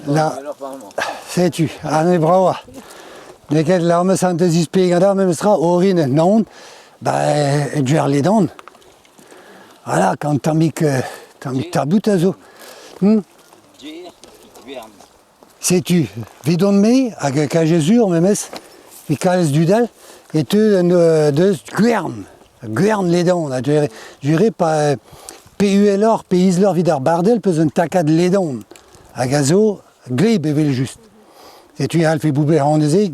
La, setu, an eo bravañ. N'eo ket la meus an da zisplegañ da memestra orin an naon, ba e Gwerledan. Voilà, quand tammig, tammig tabut a zo. Setu, 'vidon-me hag Kajezur memes, e kalz dud all, e teu deus Gwern, Gwern Ledan, a dure pa pe uheloc'h pe izeloc'h evit ar bardell peus un takad ledan hag a zo gleb evel-just. Setu e c'hallfe bout bezañ neuze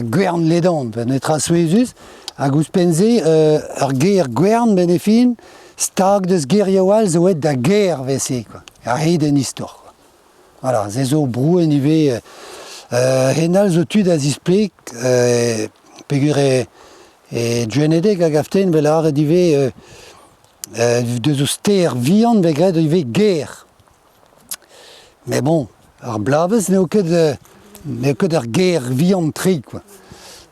Gwern Ledan, netra souezhus. Hag ouzhpenn-se ur ger Gwern benn e fin, stag deus gerioù all zo aet da gêr 'vel-se kwa, a-hed an istor. Voilà, se zo brouenn ivez. Hennezh zo tu da zispleg peogwir e Gwenedeg a gav din 'vel lâret ivez deus o stêr vihan 'vez graet ivez gêr. Mais bon, ar bloavezh n'eo ket n'eo ket ur gêr vihan-tre kwa.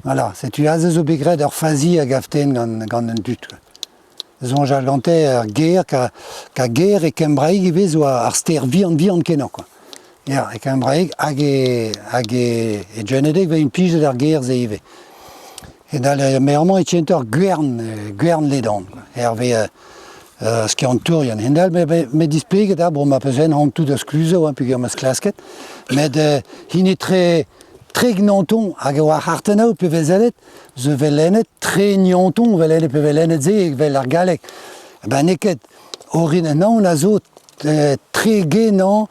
Voilà, setu aze zo bet graet ur fazi a gav din gant gant an dud kwa. Soñjal gante ar gêr ka ka gêr e kembraeg ivez zo ar stêr vihan-vihan-kenañ kwa. Ya, e kembraeg hag e hag e e Gwenedeg 'vez implijet ar ger-se ivez. E-dal me amañ e kentoc'h Gwern, Gwern Ledan kwa, hervez skiantourien. Hend-all me me displeget ha bon ma peus en tout da skluzo hein, peogwir 'm eus klasket. Met hini tre Tregnanton hag e oa ar c'hartennoù pe vez sellet zo velennet Tregnanton velennet pe velennet se evel ar galleg. Ben n'eo ket orin an anv a zo Tregenan,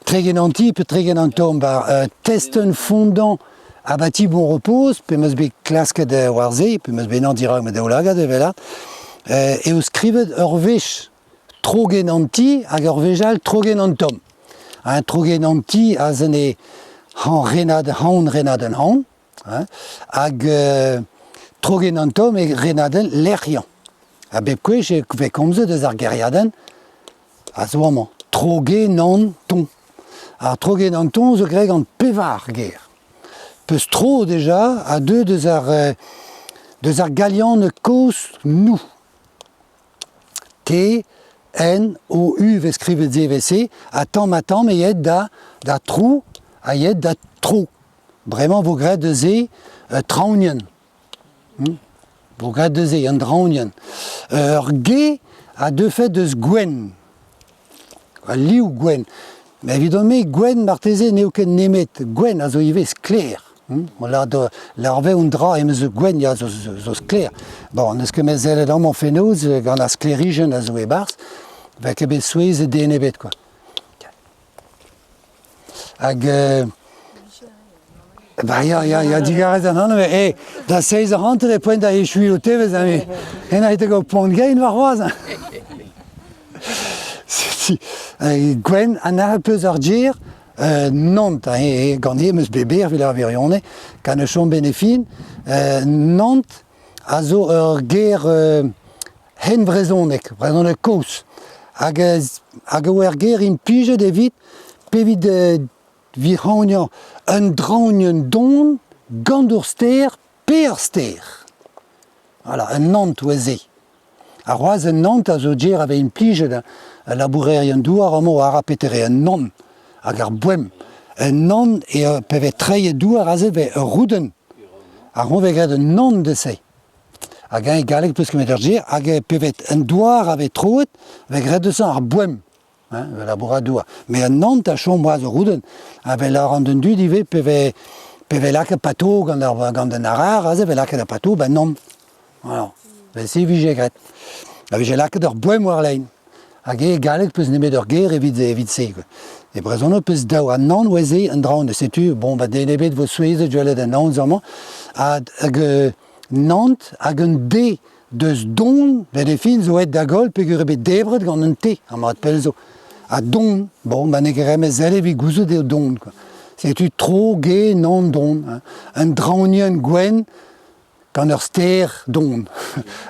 Tregenanti pe Tregenanton ba testenn fondant abati Bon Repos pe 'm eus bet klasket war se pe 'm eus bet nañ dirak ma daoulagad evel that eo skrivet ur wech Trogenanti hag ur wech all Trogenantom. Un Trogenanti a zene hañ renad haon renad an haon hein, hag Trogenantom eo renadenn lec'hiañ. Ha bep kwech e vez komzet eus ar gêriadenn a zo amañ, Trogenanton. Ar Trogenanton zo graet gant pevar ger. Peus tro deja a deu deus ar deus ar galianeg kozh nou. T N O U 'vez skrivet se evel-se ha tamm-ha-tamm e aet da da tro ha aet da tro. Bremañ 'vo graet deus se traoñienn. Vo graet deus se an draoñienn. Ur ge a deufe deus gwenn, al liv gwenn. Met evidon-me gwenn marteze n'eo ket nemet gwenn a zo ivez sklaer. Lâr un dra em eus gwenn ya zo, zo sklaer. Bon, n'eus ket met sellet amañ fenoz gant ar sklêrijenn a zo e-barzh, 'vez ket bet souezhet den ebet quoi. Hag Ba ya, ya, ya, digarez an anv, eh, da seizh eur hanter e poent da echuiñ ho tevezh, hein, hennezh eo gaout poan-gein warc'hoazh. Setu, Gwenn, an peus ar ger, Nantes, hein, gant he 'm eus bet berr evit ar wirionez, gant e chom ben e fin, Nantes a zo ur ger henvrezhonek, brezhoneg kozh, hag hag e oa ur ger implijet evit pe evit Vic'hagnañ un draoñienn don gant ur stêr pe ar stêr. Voilà, un nant oa se. Ha c'hoazh un nant a zo ger a vez implijet al labourerien-douar amañ war ar petere un nant hag ar boem. Un nant eo pe vez treiñ e douar aze 'vez ur roudenn. Ar vez graet un nant de se. Hag eñ e galleg peus ket met ur ger hag pe vez un douar a vez troet 'vez graet deus ar boem. Hein, labourat douar. Met an nant a chom war ur roudenn. Ha vel a ran d'an dud ivez pe vez pe vez lakaet pato gant ar gant an arar aze 'vez lakaet ar pato 'ba nann. Voilà. Vel-se e vije graet. A vije lakaet ur boem war-lein. Hag e galleg 'peus nemet ur ger evit evit se quoi. E brezhoneg 'peus daou. An nann oa se an draoñ. Setu bon ba den ebet 'vo souezhet gwelet an nann amañ. Hag Nant hag un D deus don, met e fin zo aet da goll peogwir eo bet debret gant un T, ha mat pell zo. Ha don, bon, ma n'eo ket remet sell evit gouzout eo don, quoi. Setu tro, ge, nan, don. Hein. Un draoñienn gwenn gant ur stêr don.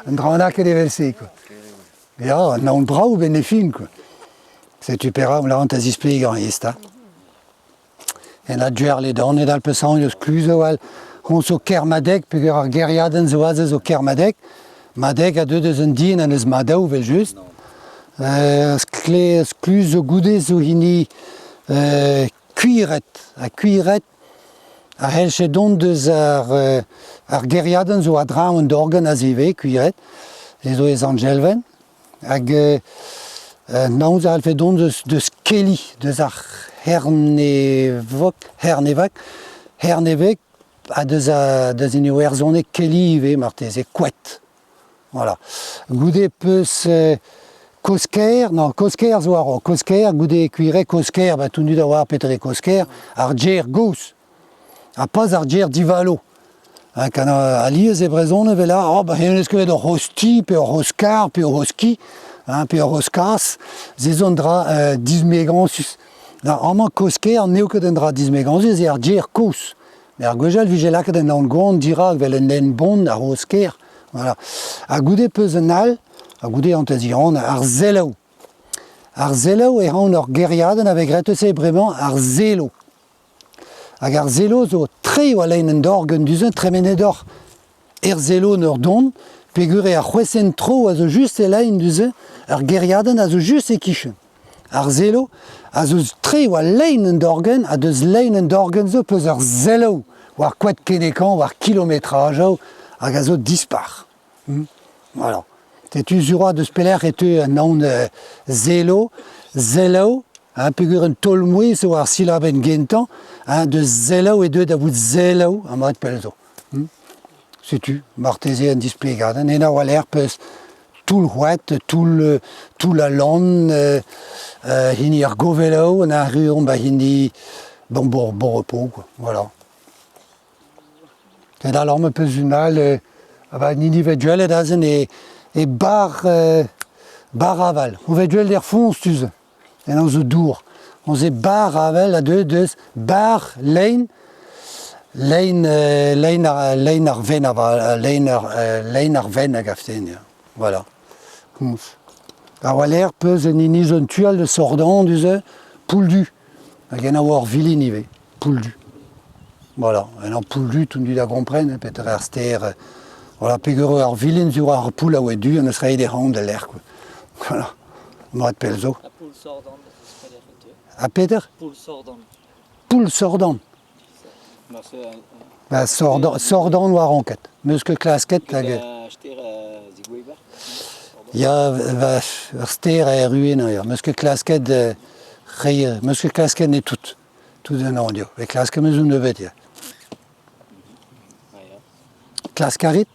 Un dra lakaet evel-se, quoi. Ya, un anv brav 'benn e fin, quoi. Setu perak on a zisplegañ ivez 'ta. En Adgerledan e dalpesañ eus Kluzoù all. Hon zo Kermadec peogwir ar gêriadenn zo aze zo Kermadec. Madeg a deu deus un din ha neus Madaou evel-just. Skluz zo goude zo hini Kuiret ha Kuiret a c'hellje dont deus ar gêriadenn zo a-dreñv an dorgenn aze ivez, Kuiret, se zo e Sant-Jelven. Hag naon a c'hallfe dont deus Kelly, deus ar C'hernevog, C'herneveg, C'herneveg ha deus deus an Iwerzhoneg Kelly ivez marteze, Koad. Voilà. Goude 'peus Kozhkêr, non Kozhkêr zo a-raok, Kozhkêr, goude Kuireg, Kozhkêr, ba tout an dud a oar petra eo Kozhkêr, ar gêr gozh, ha pas ar gêr divalo. Ha kan alies e brezhoneg evel oh ba hennezh ket ur c'hozh ti pe ur c'hozh karr pe ur c'hozh ki, hein, pe ur c'hozh kazh, se zo un dra dismegañsus. Da amañ Kozhkêr n'eo ket un dra dismegañsus, eo ar gêr kozh. Met ar gwech all 'vije lakaet un anv-gwan dirak 'vel un hent-bont ar Roz-Kêr. Voilà. Ha goude 'peus un all, ha goude hanter-zihan, ar Selaou. Ar Selaou eo anv ur gêriadenn a vez graet eus se bremañ, ar Selo. Hag ar Selo zo tre war lein an dorgenn du-se, tremenet oc'h er Selo en ur dont, peogwir eo ar c'hwesen-tro a zo just e lein du-se, ur gêriadenn a zo just e-kichen. Ar selo a zo tre war lein an dorgenn ha deus lein an dorgenn zo peus ur selaou war koad Kenekan, war kilometrajoù hag a zo dispar. Voilà. Setu sur deus pelec'h e teu an anv selo, selaou, hein, peogwir un taol-mouezh eo ar silabenn gentañ, hein, deus selaou eo deuet da vout selaou, amañ pell zo. Setu marteze un displegadenn. En a-walc'h peus Toull-c'hoad, toull, toull al lann, hini ar goveloù, an arru ba hini bon, bon, bon repos quoi, voilà. Ket alors ma peus un all, ah ba hini 'vez gwelet aze e, e bar, bar aval. On vez gwelet er foñs tu-se, en zo dour. On se bar avel a deu deus bar lein, lein, lein ar, lein ar ven aval, lein ar, lein ar ven a gavten, ya. Voilà. Koñs. Ar war-lerc'h 'peus un hini zo en tu all de Sordan du-se, Pouldu. Hag en a oa ur vilin ivez, Pouldu. Voilà, en Pouldu, tout an dud a gompren, hein, petra ar ster. Voilà, peogwir ar vilin sur ar poull a oa du, an eus reiet e c'haon da lec'h, quoi. Voilà, mat pell zo. Ha Poull Sordan, ez pelec'h e teu? Ha Peder? Poull Sordan. Poull Sordan. Ba Sordan, Sordan war anket. N'eus ket klasket hag... Ya, va ur stêr a erru eno, ya. N'eus ket klasket reiñ... N'eus ket klasket n'eo tout. Tout an anv. Met klasket 'm eus un nebeud, ya. Klask a rit?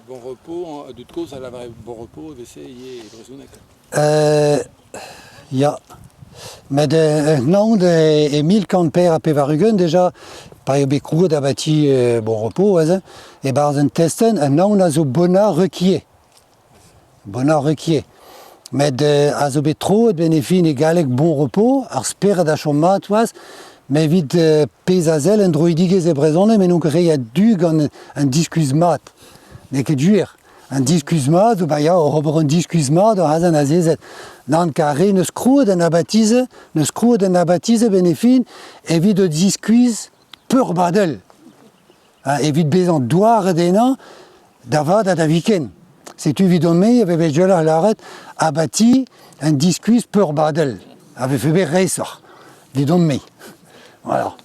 Bon repos, dud kozh a lavare bon repos e veze ivez e brezhoneg. Ya. Met naon e 1184 deja, pa eo bet krouet abati Bon Repos aze, e-barzh un testenn, un naon a zo Bonnard Requier. Bonnard Requier. Met a zo bet troet benn e fin e galleg Bon Repos, ar spered a chom mat c'hoazh, met evit pezh a sell en droidigezh e brezhoneg, me n'on ket re a-du gant an diskuizh mat. N'eo ket gwir. Un diskuizh mat zo, ba ya, oc'h ober un diskuizh mat oc'h azen azezet. Nann, kar re n'eus krouet an abati-se, n'eus krouet an abati-se benn e fin evit o diskuizh peurbadel. Ha evit bezañ douaret ennañ da vat ha da viken. Setu evidon-me e vefe gwelloc'h lâret abati un diskuizh peurbadel, a vefe bet reishoc'h, evidon-me. Voilà.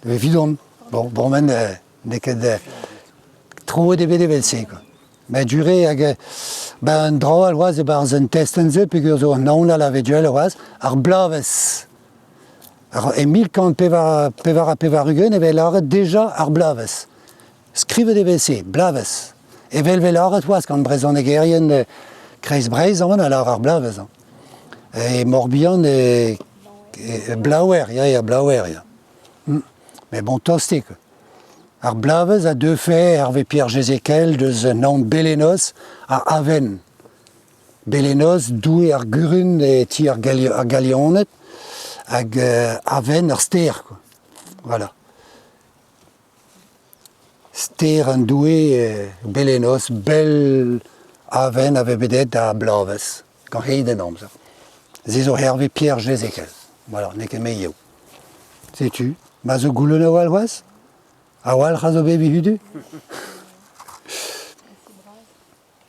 Evidon. Bon, bon, N'eo ket troet eo bet evel-se kwa. Met jure hag ben un dra all c'hoazh e-barzh un testenn-se peogwir zo an aon all a vez gwell c'hoazh, ar bloavezh. E 1184 e vez lâret deja ar bloavezh. Skrivet evel-se, bloavezh. Evel 'vez lâret c'hoazh gant brezhonegerien Kreiz Breizh amañ a lâr ar bloavezh. Hañ. E Morbihan e, e Blaouer, ya, ya, Blaouer, ya. Met bon, tostik. Ar bloavezh a deufe hervez Pierre Jézéquel deus un anv Belenos a Aven. Belenos, doue ar gurun e ti ar Galianed, hag Aven ar stêr. Quoi. Voilà. Stêr an doue Belenos, bel Aven a vez bet aet da bloavezh, gant hed an amzer. Se zo hervez Pierre Jézéquel. Voilà, n'eo ket me eo. Setu, ma zo goulenn a-walc'h c'hoazh? A-walc'h a zo bet evit hudu?